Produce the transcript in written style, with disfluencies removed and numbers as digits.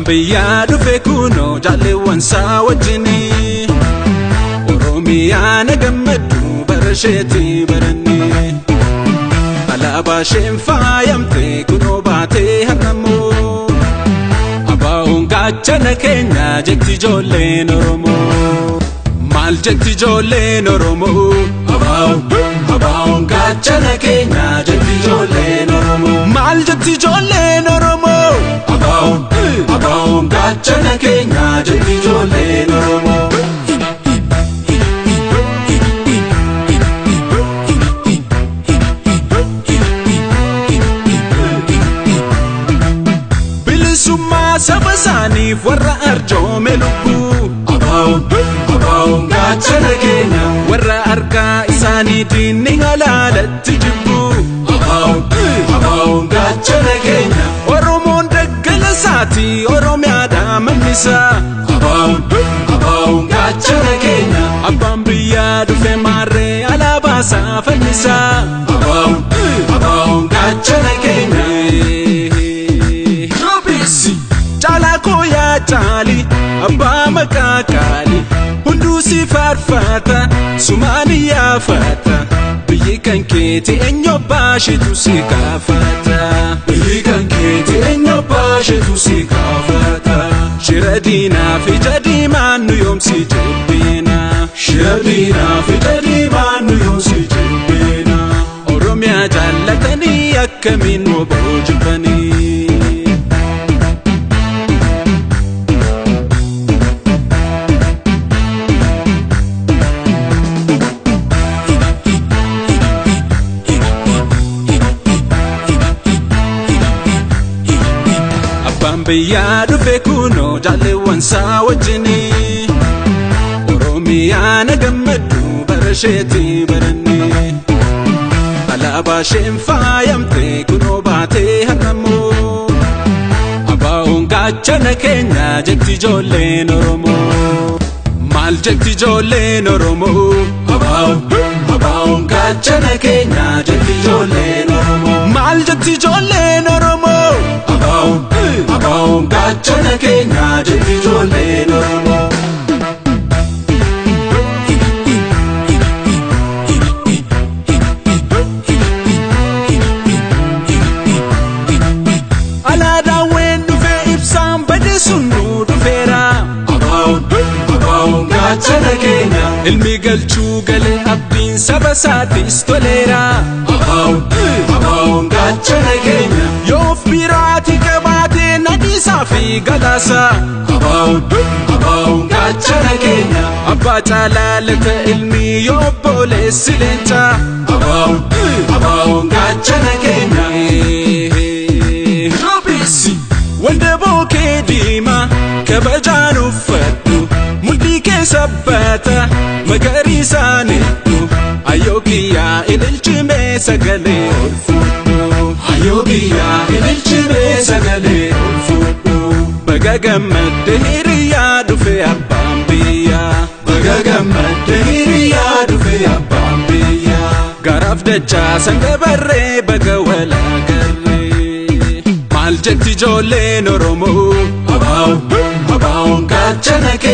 Biyyaa dhufe kunoo jaalleewwan isaa wajjini. Oromiyaa na gammaddu bara isheetti baranne. Alaabaa isheen faayamte kunoo baatee har'ammoo. Abaa'oon gaachana keenya jetti ijoolleen Oromoo. Maal jetti ijoolleen Oromoo? Abaa'oon gaachana keenya jetti ijoolleen Oromoo. Maal jetti ijoolleen Oromoo? Abaa'oon gaachana keenya jetti ijoolleen Oromoo. Bilisummaa saba isaaniif warra arjoome lubbuu. Abaa'oon gaachana keenya. Warra harkaa isaaniitiin ni halaalatti jibbu. Abaa'oon gaachana keenya. Oromoon daggala isaati Oromiyaadhaa mannisaa. Abaa'oon gaachana keenya. Abbaan biyyaa dhufe maarree alaabaa isaa fannisaa. Abaa'oon gaachana keenya. Caalaa koo yaa caali abbaa maqaa qaali hunduu si faarfata sumaan yaafata biyyi kan keeti eenyu baashetu si kaafata biyyi kan keeti eenyu baashetu si kaafata shira diinaa fi jadiimaan nu yoomsi jibbiina shira diinaa fi jadiimaan nu yoomsi jibbiina Oromiyaa jaallatanii akkamiin nu boojifanii. Abbaan biyyaa dhufe kunoo jaalleewwan isaa wajjini. Oromiyaa na gammaddu bara isheetti baranne. Alaabaa isheen faayamte kunoo baatee har'ammoo. Abaa'oon gaachana keenya jetti ijoolleen Oromoo. Maal jetti ijoolleen Oromoo? Abaa'oon gaachana keenya jetti ijoolleen Oromoo. Maal jetti ijoolleen Oromoo? Abaa'oon gaachana keenya jetti ijoolleen Oromoo. Alaadaawwan dhufee ibsaan bade sun nu dhufeera. Abaa'oon gaachana keenya. Ilmi galchuu galee abdiin saba isaatis toleera. Abaa'oon gaachana keenya. Yoo of biraati qabaatee nadhiisaa fi galaasa. Abaa'oon gaachana keenya. Abbaa caalaa lafa ilmi yoo obboleessi leenca. Abaa'oon gaachana keenya. Wandaboo kee diimaa kabajaan uffadhu mudhii kee sabbata magariisaan hedduu ayyoo kiyyaa ililchimee sagalee ol fudhu. Ayyoo kiyyaa ililchimee sagalee ol fudhu. Baga gammadde hiriyaa dhufe abbaan biyyaa. Baga gammadde hiriyaa dhufe abbaan biyyaa. Garaaf dachaa sangabarree baga walaagarree. Maal jetti ijoolleen Oromoo? Abaa'oon gaachana keenya.